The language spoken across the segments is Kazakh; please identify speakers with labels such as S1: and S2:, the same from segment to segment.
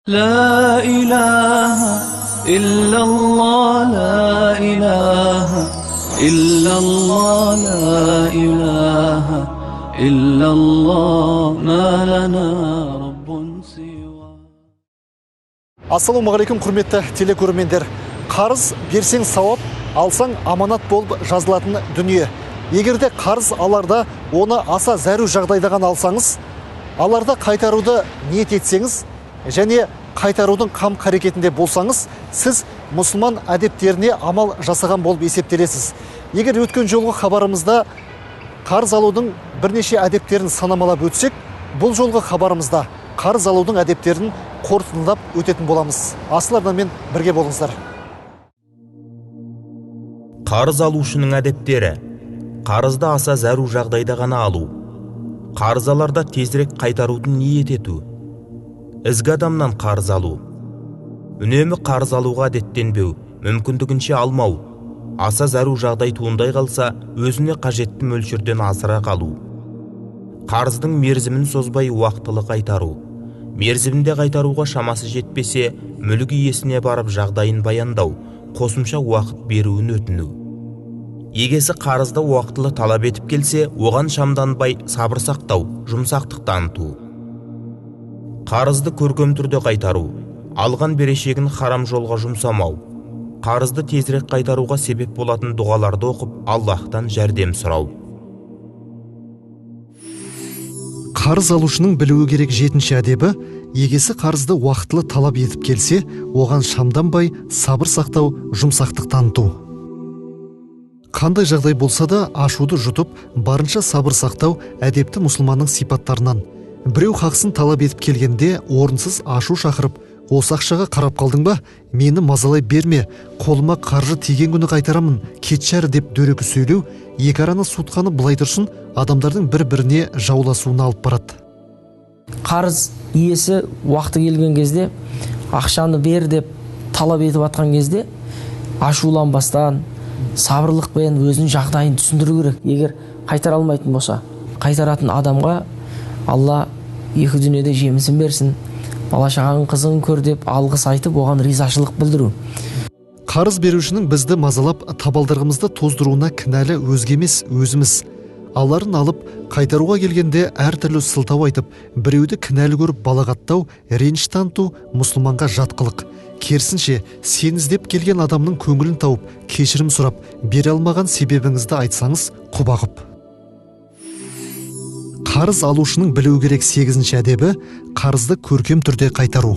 S1: لا إله إلا الله، لا إله إلا الله، لا إله إلا الله، ما لنا رب سوى.
S2: Ассалаумағалейкум, құрметті телекөрермендер. Қарыз берсең сауап, алсаң аманат болып жазылатын дүние. Егер де қарыз аларда оны аса зәру жағдайда ғана алсаңыз, аларда қайтаруды ниет етсеңіз және қайтарудың қам қарекетінде болсаңыз, сіз мұсылман әдептеріне амал жасаған болып есептелесіз. Егер өткен жолғы хабарымызда қарыз алудың бірнеше әдептерін санамалап өтсек, бұл жолғы хабарымызда қарыз алудың әдептерін қорытындылап өтетін боламыз. Асыл арнамен бірге болыңыздар.
S3: Қарыз алушының әдептері. Қарызды аса зәру жағдайда ғана алу. Қарыз аларда тезірек қайтаруды ниет ету. Ізгі адамнан қарыз алу. Үнемі қарыз алуға әдеттенбеу, мүмкіндігінше алмау. Аса зәру жағдай туындай қалса, өзіне қажетті мөлшерден азырақ алу. Қарыздың мерзімін созбай уақытылы қайтару. Мерзімінде қайтаруға шамасы жетпесе, мүлік иесіне барып жағдайын баяндау, қосымша уақыт беруін өтіну. Егесі қарызды уақытылы талап етіп келсе, оған шамданбай сабыр сақтау, жұмсақтық таныту. Қарызды көркем түрде қайтару, алған берешегін харам жолға жұмсамау. Қарызды тезірек қайтаруға себеп болатын дұғаларды оқып, Аллаһтан жәрдем сұрау.
S2: Қарыз алушының білуі керек жетінші әдебі, егесі қарызды уақытылы талап етіп келсе, оған шамданбай сабыр сақтау, жұмсақтық таныту. Қандай жағдай болса да ашуды жұтып, барынша сабыр сақтау әдепті мұсылманның сипаттарынан. Біреу хақысын талап етіп келгенде орынсыз ашу шақырып, осы ақшаға қарап қалдың ба, мені мазалай берме, қолыма қаржы тиген күні қайтарамын, кетші әрі деп дөрекі сөйлеу, екі араны суытқаны былай тұрсын, адамдардың бір-біріне жауласуына алып барады.
S4: Қарыз иесі уақыты келген кезде, ақшаны бер деп талап етіп атқан кезде, ашуланбастан, сабырлықпен өзінің жағдайын түсіндіру керек. Егер қайтара алмайтын болса, қайтаратын адамға Алла екі дүниеде жемісін берсін, бала шағаның қызығын көр деп алғыс айтып, оған ризашылық білдіру.
S2: Қарыз берушінің бізді мазалап, табалдырығымызды тоздыруына кінәлі өзге емес, өзіміз. Аларын алып, қайтаруға келгенде әртүрлі сылтау айтып, біреуді кінәлі көріп балағаттау, реніш таныту мұсылманға жат қылық. Керісінше, сен іздеп келген адамның көңілін тауып, кешірім сұрап, бере алмаған себебіңізді айтсаңыз, құба-құп. Қарыз алушының білуі керек сегізінші әдебі, қарызды көркем түрде қайтару.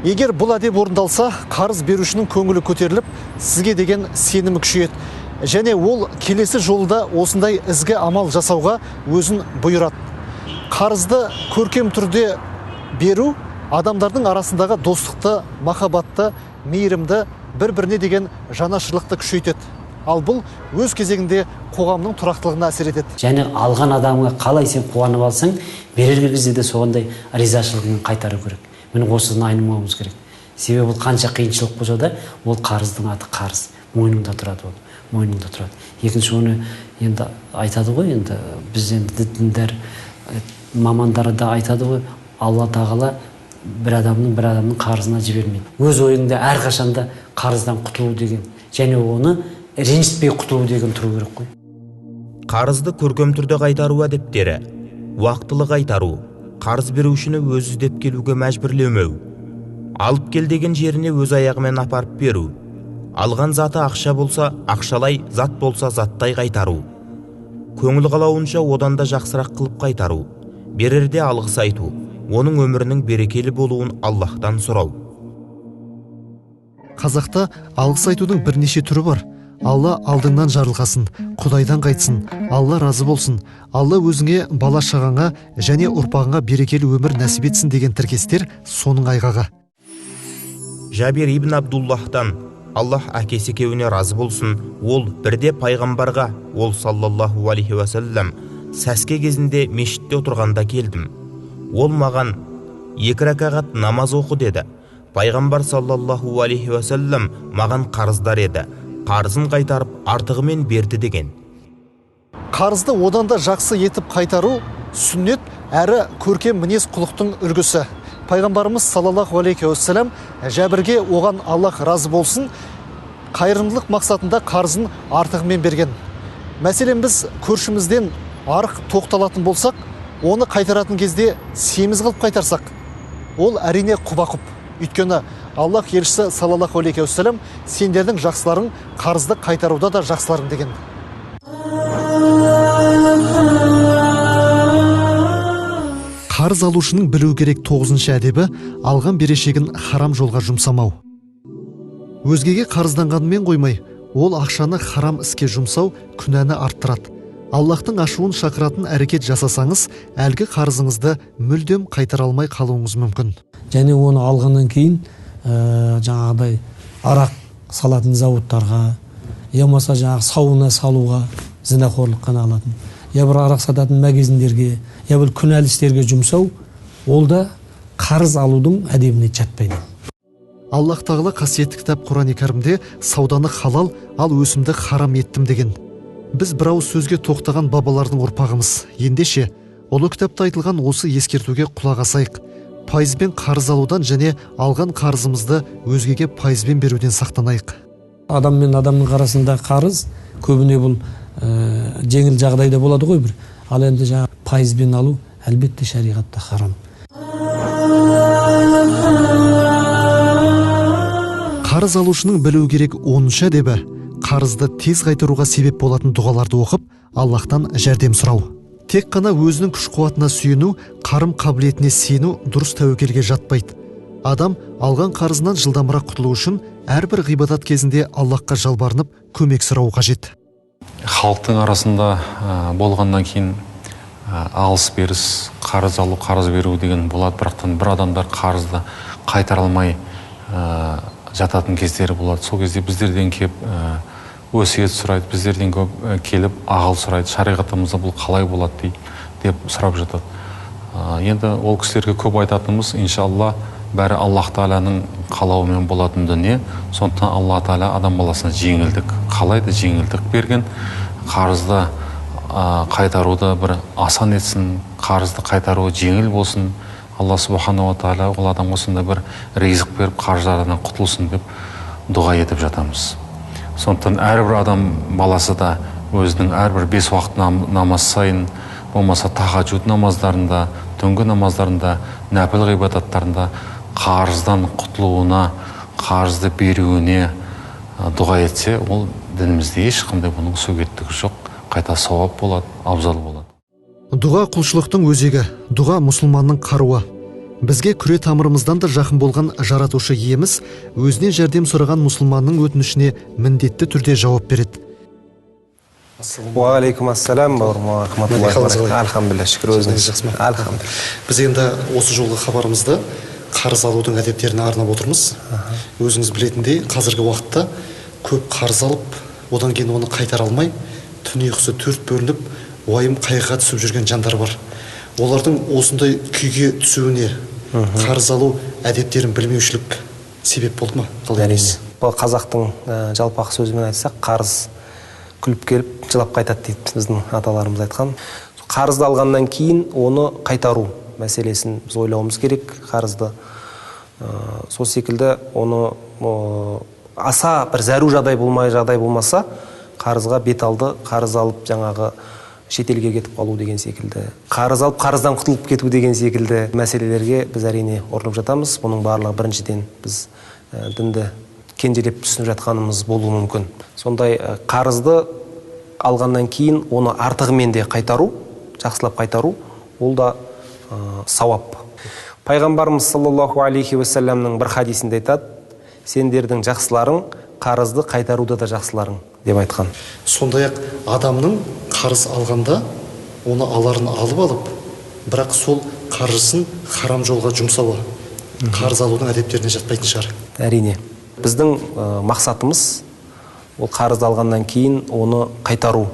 S2: Егер бұл әдеп орындалса, қарыз берушінің көңілі көтеріліп, сізге деген сенімі күшейеді. Және ол келесі жолда осындай ізгі амал жасауға өзін бұйырады. Қарызды көркем түрде беру адамдардың арасындағы достықты, махаббатты, мейірімді, бір-біріне деген жанашырлықты күшейтеді. Ал бұл өз кезегінде қоғамның тұрақтылығына әсер етеді.
S5: Және алған адамға қалай сен қуанып алсаң, берер кезде де соғандай ризашылығын қайтару керек. Міне осыдан айнымауымыз керек. Себебі бұл қанша қиыншылық болса да, ол қарыздың аты қарыз, мойныңда тұрады ол, мойныңда тұрады. Екінші, оны енді айтады ғой, енді біз енді діндар мамандары да айтады ғой, Алла тағала бір адамның қарызына жібермейді. Өз ойыңда әрқашанда қарыздан құтылу деген, және оны ренжітпей құтылу деген тұру керек қой.
S3: Қарызды көркем түрде қайтару әдептері. Уақытылы қайтару, қарыз берушіні өз іздеп келуге мәжбүрлемеу, алып кел деген жеріне өз аяғымен апарып беру, алған заты ақша болса, ақшалай, зат болса, заттай қайтару, көңіл қалауынша одан да жақсырақ қылып қайтару, берерде алғыс айту, оның өмірінің берекелі болуын Аллаһтан сұрау.
S2: Қазақта алғыс айтудың бірнеше түрі бар. Алла алдыңнан жарылқасын, Құдайдан қайтсын, Алла разы болсын, Алла өзіңе, бала шағаңа және ұрпағыңа берекелі өмір нәсіп етсін деген тіркестер соның айғағы.
S3: Жабир ибн Абдуллахтан, Аллах әкесі екеуіне разы болсын, ол бірде пайғамбарға, ол саллаллаху алейхи уассалам, сәске кезінде мешітте отырғанда келдім. Ол маған 2 ракағат намаз оқы деді. Пайғамбар саллаллаху алейхи уассалам маған қарыздар еді. Қарызын қайтарып, артығымен берді деген.
S2: Қарызды одан да жақсы етіп қайтару сүннет әрі көркем мінез құлықтың үлгісі. Пайғамбарымыз саллаллаху алейхи уассалам Жәбірге, оған Аллах разы болсын, қайырымдылық мақсатында қарызын артығымен берген. Мәселен, біз көршімізден арық тоқталатын болсақ, оны қайтаратын кезде семіз қылып қайтарсақ, ол әрине құба-құп. Өйткені Аллах елшісі саллаллаху алейхи уассалам сендердің жақсыларың қарызды қайтаруда да жақсыларың деген. Қарыз алушының білу керек 9-шы әдебі алған берешегін харам жолға жұмсамау. Өзгеге қарызданғанымен қоймай, ол ақшаны харам іске жұмсау күнәні арттырады. Аллахтың ашуын шақыратын әрекет жасасаңыз, әлгі қарызыңызды мүлдем қайтара алмай қалуыңыз мүмкін.
S6: Және оны алғаннан кейін жаңағыдай арақ салатын зауыттарға, я болмаса жаңағы сауна салуға, зінақорлыққа алатын, я бір арақ сататын магазиндерге, я бір күнәлі істерге жұмсау, ол да қарыз алудың әдебіне жатпайды.
S2: Аллах тағала қасиетті кітап Құран-и Кәрімде сауданы халал, ал өсімді харам еттім деген. Біз бір ауыз сөзге тоқтаған бабалардың ұрпағымыз. Ендеше, ұлы кітапта айтылған осы ескертуге құлақ асайық. Пайызбен қарыз алудан және алған қарызымызды өзгеге пайызбен беруден сақтанайық.
S6: Адам мен адамның арасында қарыз көбіне бұл жеңіл жағдайда болады ғой бір. Ал енді жаңа пайызбен алу әлбетте шариғатта харам.
S2: Қарыз алушының білу керек 10-шы әдебі қарызды тез қайтаруға себеп болатын дұғаларды оқып, Аллахтан жәрдем сұрау. Тек қана өзінің күш қуатына сүйену, қарым қабілетіне сену дұрыс тәуекелге жатпайды. Адам алған қарызынан жылдамырақ құтылу үшін әрбір ғибадат кезінде Аллахқа жалбарынып көмек сұрау қажет.
S7: Халықтың арасында болғаннан кейін алыс беріс, қарыз алу, қарыз беру деген болады, бірақтан бір адамдар қарызды қайтара алмай жататын кездері болады. Сол кезде біздерден келіп өсиет сұрайды, біздерден көп келіп ағыл сұрайды, шариғатымызда бұл қалай болады деп сұрап жатады. Енді ол кісілерге көп айтатынымыз, иншалла, бәрі Аллах тағаланың қалауымен болатын дүние. Сондықтан Алла тағала адам баласына жеңілдік қалайды, жеңілдік берген, қарызды қайтаруды бір асан етсін, қарызды қайтару жеңіл болсын. Алла субханала тағала ол адамға сондай бір ризық беріп, қарыздарынан құтылсын деп дұға етіп жатамыз. Сондықтан әрбір адам баласы да өзінің әрбір 5 уақыт намаз сайын, болмаса тахаджуд намаздарында, түнгі намаздарында, нәпіл ғибадаттарында қарыздан құтылуына, қарызды беруіне дұға етсе, ол дінімізде ешқандай бұның сөгеттігі жоқ, қайта сауап болады, абзал болады.
S2: Дұға құлшылықтың өзегі, дұға мұсылманның қаруы. Бізге күре тамырымыздан да жақын болған жаратушы иеміз өзінен жәрдем сұраған мұсылманның өтінішіне міндетті түрде жауап береді.
S8: Уағалейкум ассалам, алхамдулилля, шүкір өзіңіз. Алхамдулилля.
S2: Біз енді осы жолғы хабарымызды қарыз алудың әдептеріне арнап отырмыз. Өзіңіз білетіндей, қазіргі уақытта көп қарыз алып, одан кейін оны қайтара алмай, түн ұйқысы төрт бөлініп, уайым қайғыға түсіп жүрген жандар бар. Олардың осындай күйге түсуіне қарыз алу әдептерін білмеушілік себеп болды ма? Қалай ойлайсыз?
S8: Бұл қазақтың жалпақ сөзімен айтсақ, қарыз күліп келіп, жылап қайтады дейді біздің аталарымыз айтқан. Қарызды алғаннан кейін оны қайтару мәселесін біз ойлауымыз керек. Қарызды сол секілді оны аса бір зәру жағдай болмай жағдай болмаса, қарызға бет алды, қарыз алып жаңағы шетелге кетіп қалу деген секілді, қарыз алып қарыздан құтылып кету деген секілді мәселелерге біз әрине ұрынып жатамыз. Бұның барлығы біріншіден біз дінді кенжелеп түсініп жатқанымыз болуы мүмкін. Сондай қарызды алғаннан кейін оны артығымен де қайтару, жақсылап қайтару, ол да сауап. Пайғамбарымыз саллаллаху алейхи уассаламның бір хадисінде айтады, сендердің жақсыларың қарызды қайтаруда да жақсыларың деп айтқан.
S2: Сондай-ақ адамның қарыз алғанда оны аларын алып, бірақ сол қаржысын харам жолға жұмсауы қарыз алудың әдептеріне жатпайтын шығар.
S8: Әрине. Біздің мақсатымыз ол қарызды алғаннан кейін оны қайтару.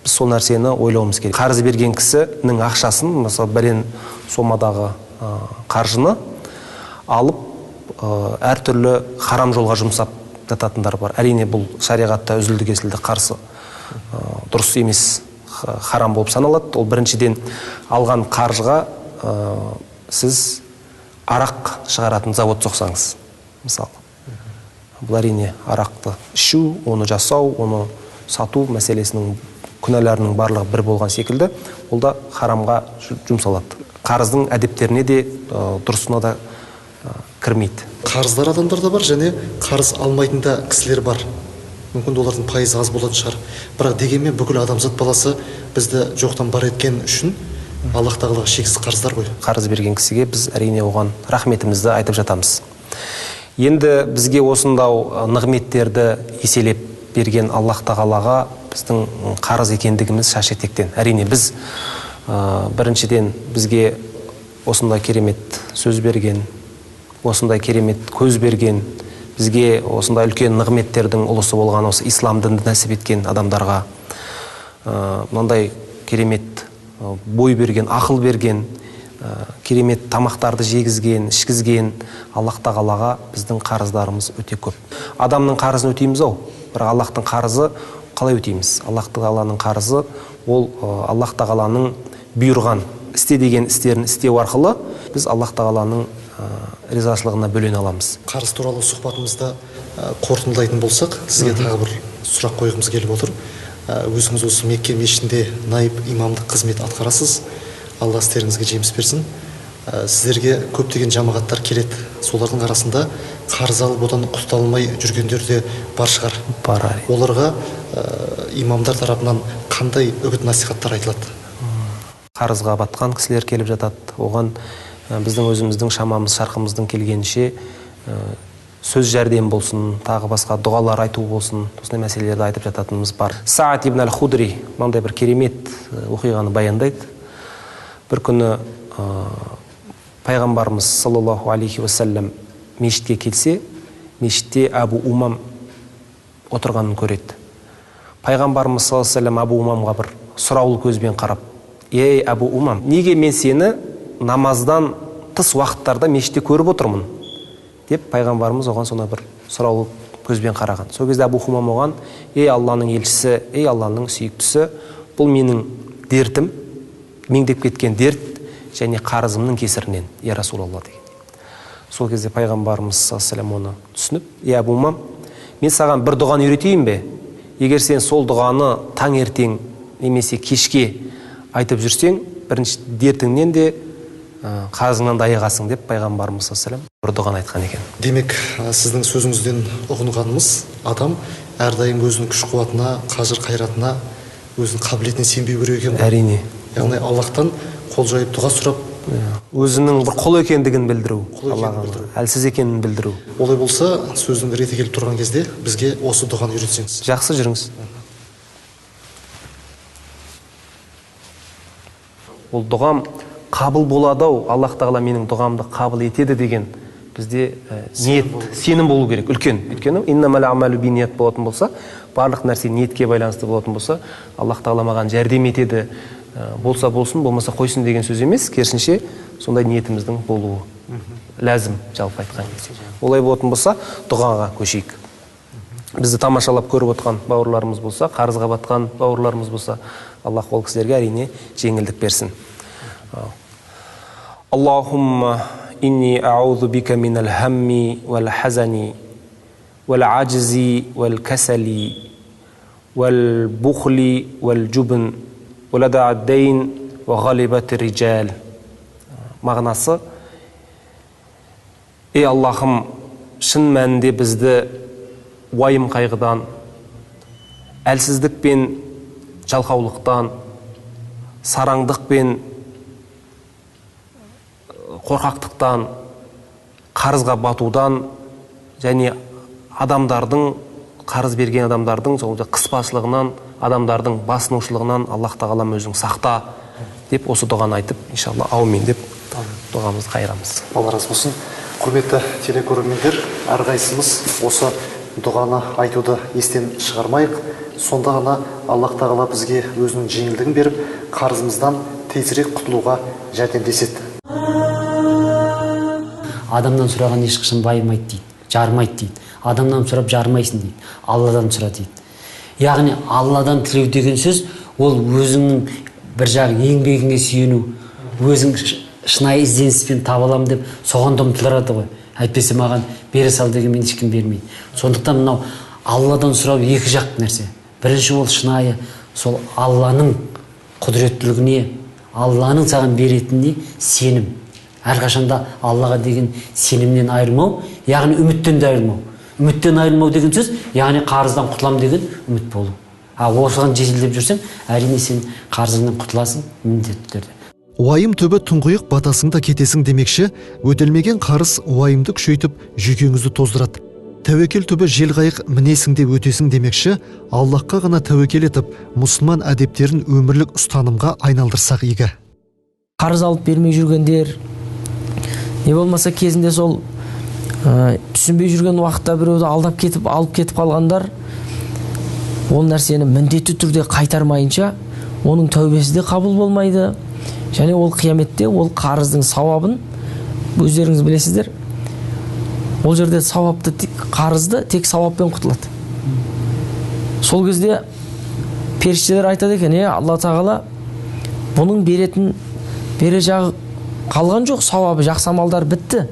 S8: Біз сол нәрсені ойлауымыз керек. Қарыз берген кісінің ақшасын, мысалы, бәлен сомадағы қаржыны алып, әртүрлі харам жолға жұмсап жататындар бар. Әрине, бұл шариғатта үзілді-кесілді қарсы дұрыс емес, харам болып саналады. Ол біріншіден алған қаржыға сіз арақ шығаратын завод соқсаңыз, мысалы. Бұл әрине арақты ішу, оны жасау, оны сату мәселесінің күнәларының барлығы бір болған секілді, ол да харамға жұмсалады. Қарыздың әдептеріне де, дұрысына да кірмейді.
S2: Қарыздар адамдар да бар, және қарыз алмайтын да кісілер бар. Мүмкін олардың пайызы аз болатын шығар. Бірақ дегенмен бүкіл адамзат баласы бізді жоқтан бар еткен үшін Аллах тағалаға шексіз қарыздар ғой.
S8: Қарыз берген кісіге біз әрине оған рахметімізді айтып жатамыз. Енді бізге осындау нығметтерді еселеп берген Аллах тағалаға біздің қарыз екендігіміз шаш етектен. Әрине біз біріншіден бізге осындай керемет сөз берген, осындай керемет көз берген, бізге осындай үлкен нығметтердің ұлысы болған осы ислам дінді нәсіп еткен адамдарға мынандай керемет бой берген, ақыл берген, керемет тамақтарды жегізген, ішкізген Аллах тағалаға біздің қарыздарымыз өте көп. Адамның қарызын өтейміз ау, бірақ Аллахтың қарызы қалай өтейміз? Аллах тағаланың қарызы ол Аллах тағаланың бұйырған, істе деген істерін істеу арқылы біз Аллах тағаланың ризашылығына бөлене аламыз.
S2: Қарыз туралы сұхбатымызды қорытындылайтын болсақ, сізге тағы бір сұрақ қойғымыз келіп отыр. Өзіңіз осы Мекке мешітінде наиб имамдық қызмет атқарасыз. Алла істеріңізге жеміс берсін. Сіздерге көптеген жамағаттар келеді. Солардың арасында қарыз алып одан құтыла алмай жүргендер де бар шығар.
S8: Бар.
S2: Оларға имамдар тарапынан қандай үгіт насихаттар айтылады?
S8: Қарызға батқан кісілер келіп жатады. Оған біздің өзіміздің шамамыз, шарқымыздың келгенше сөз жәрдем болсын, тағы басқа дұғалар айту болсын, осындай мәселелерді айтып жататынымыз бар. Саад ибн аль-Худри мынандай бір керемет оқиғаны баяндайды. Бір күні пайғамбарымыз саллаллаху алейхи уассалам мешітке келсе, мешітте Абу Умам отырғанын көреді. Пайғамбарымыз саллаллаху алейхи уассалам Абу Умамға бір сұраулы көзбен қарап, «Ей, Абу Умам, неге мен сені намаздан тыс уақыттарда мешітте көріп отырмын?» деп пайғамбарымыз оған сонда бір сұраулы көзбен қараған. Сол кезде Абу Умам оған, «Ей, Алланың елшісі, ей, Алланың сүйіктісі, бұл менің дертім, меңдеп кеткен дерт және қарызымның кесірінен, я Расулалла» деген. Сол кезде пайғамбарымыз саллаллаху алейхи оны түсініп, «Ей, Абу Умам, мен саған бір дұғаны үйретейін бе? Егер сен сол дұғаны таңертең немесе кешке айтып жүрсең, бірінші дертіңнен де қарызыңнан да айығасың» деп пайғамбарымыз саллаллаху алейхи бір дұғаны айтқан екен.
S2: Демек, сіздің сөзіңізден ұғынғанымыз, адам әрдайым өзінің күш қуатына, қажыр қайратына, өзінің қабілетіне сенбеу керек екен.
S8: Әрине.
S2: Яғни Аллахтан қол жайып дұға сұрап,
S8: өзінің бір құл екендігін білдіру, Аллаға әлсіз екенін білдіру.
S2: Олай болса, сөздің реті келіп тұрған кезде бізге осы дұғаны үйретсеңіз.
S8: Жақсы, жүріңіз. Ол дұғам қабыл болады ау, Аллах тағала менің дұғамды қабыл етеді деген бізде ниет, сенім болу керек, үлкен. Өйткені иннамал амалу бинният болатын болса, барлық нәрсе ниетке байланысты болатын болса, Аллах тағала маған жәрдем етеді, болса болсын, болмаса қойсын деген сөз емес, керісінше сондай ниетіміздің болуы ләзім, жалпы айтқан кезде. Олай болатын болса, дұғаға көшейік. Бізді тамашалап көріп отқан бауырларымыз болса, қарызға батқан бауырларымыз болса, Аллах ол кісілерге әрине жеңілдік берсін. Аллахумма инни аузу бика минал хамми вал хазани вал ажзи вал касали вал бухли вал жубн улада'ад-дайн ва ғалибат rijal. Мағынасы: ей Аллахым, шын мәнінде бізді уайым қайғыдан, әлсіздік пен жалқаулықтан, сараңдық пен қорқақтықтан, қарызға батудан және адамдардың, қарыз берген адамдардың сол қыспашылығынан, адамдардың басынушылығынан Аллах тағалам өзің сақта деп осы дұғаны айтып, иншалла, аумин деп дұғамызды қайырамыз.
S2: Алла разы болсын. Құрметті телекөрермендер, әрқайсымыз осы дұғаны айтуды естен шығармайық. Сонда ғана Аллах тағала бізге өзінің жеңілдігін беріп, қарызымыздан тезірек құтылуға жәрдемдеседі.
S5: Адамнан сұраған ешқашан байымайды дейді, жармайды дейді. Адамнан сұрап жармайсың дейді, Алладан сұра дейді. Яғни Алладан тілеу деген сөз Ол өзіңнің бір жағы еңбегіңе сүйену, өзің шынайы ізденіспен таба аламын деп соған да ұмтылдырады ғой. Әйтпесе маған бере сал дегенмен ешкім бермейді. Сондықтан мынау Алладан сұрау екі жақ нәрсе. Бірінші ол шынайы сол Алланың құдіреттілігіне, Алланың саған беретініне сенім. Әрқашанда Аллаға деген сенімнен айырмау, яғни үміттен де айырмау. Үміттен айырмау деген сөз, яғни қарыздан құтылам деген үміт болу. А осыған жетелеп жүрсең, әрине сен қарызыңнан құтыласың міндетті түрде.
S2: Уайым түбі тұңғиық, батасың да кетесің демекші, өтелмеген қарыз уайымды күшейтіп, жүйкеңізді тоздырады. Тәуекел түбі желқайық мінесің де өтесің демекші, Аллаһқа ғана тәуекел етіп, мұсылман әдептерін өмірлік ұстанымға айналдырсақ игі.
S4: Қарыз алып бермей жүргендер, не болмаса кезінде сол түсінбей жүрген уақытта біреуді алдап кетіп, алып кетіп қалғандар, ол нәрсені міндетті түрде қайтармайынша, оның тәубесі де қабыл болмайды. Және ол қияметте ол қарыздың сауабын өздеріңіз білесіздер. Ол жерде сауапты қарызды тек сауаппен құтылады. Сол кезде періштелер айтады екен, Алла тағала бұның беретін бере жағы қалған жоқ, сауабы, жақсы амалдар бітті.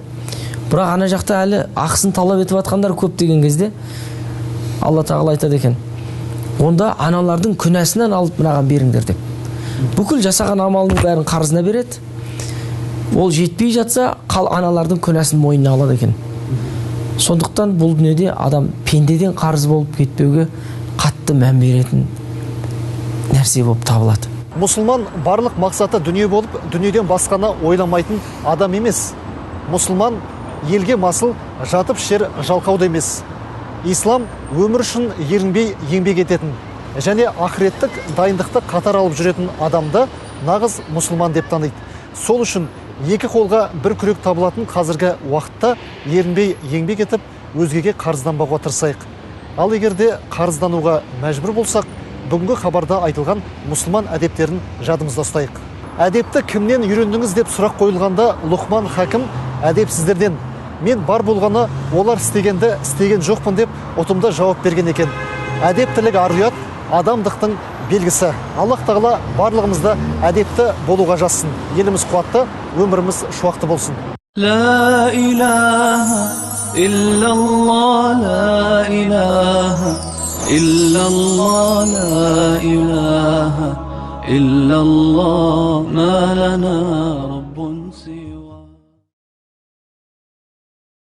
S4: Бірақ ана жақта әлі ақысын талап етіп жатқандар көп деген кезде Алла тағала айтады екен, онда аналардың күнәсінен алып мынаған беріңдер деп. Бүкіл жасаған амалының бәрін қарызына береді. Ол жетпей жатса, аналардың күнәсін мойнына алады екен. Сондықтан бұл дүниеде адам пендеден қарыз болып кетпеуге қатты мән беретін нәрсе болып табылады.
S2: Мұсылман барлық мақсаты дүние болып, дүниеден басқаны ойламайтын адам емес. Мұсылман елге масыл, жатып ішер жалқау да емес. Ислам өмір үшін ерінбей еңбек ететін және ақыреттік дайындықты қатар алып жүретін адамды нағыз мұсылман деп таниды. Сол үшін екі қолға бір күрек табылатын қазіргі уақытта ерінбей еңбек етіп, өзгеге қарызданбауға тырысайық. Ал егер де қарыздануға мәжбүр болсақ, бүгінгі хабарда айтылған мұсылман әдептерін жадымызда ұстайық. Әдепті кімнен үйрендіңіз деп сұрақ қойылғанда Лұқман хакім әдепсіздерден, мен бар болғаны олар істегенді істеген жоқпын деп ұтымды жауап берген екен. Әдептілік ар ұят, адамдықтың белгісі. Аллаһ тағала барлығымызды әдепті болуға жазсын. Еліміз қуатты, өміріміз шуақты болсын.
S1: Ла илаха иллаллах, ла илаха иллаллах, ла илаха иллаллах, ма лана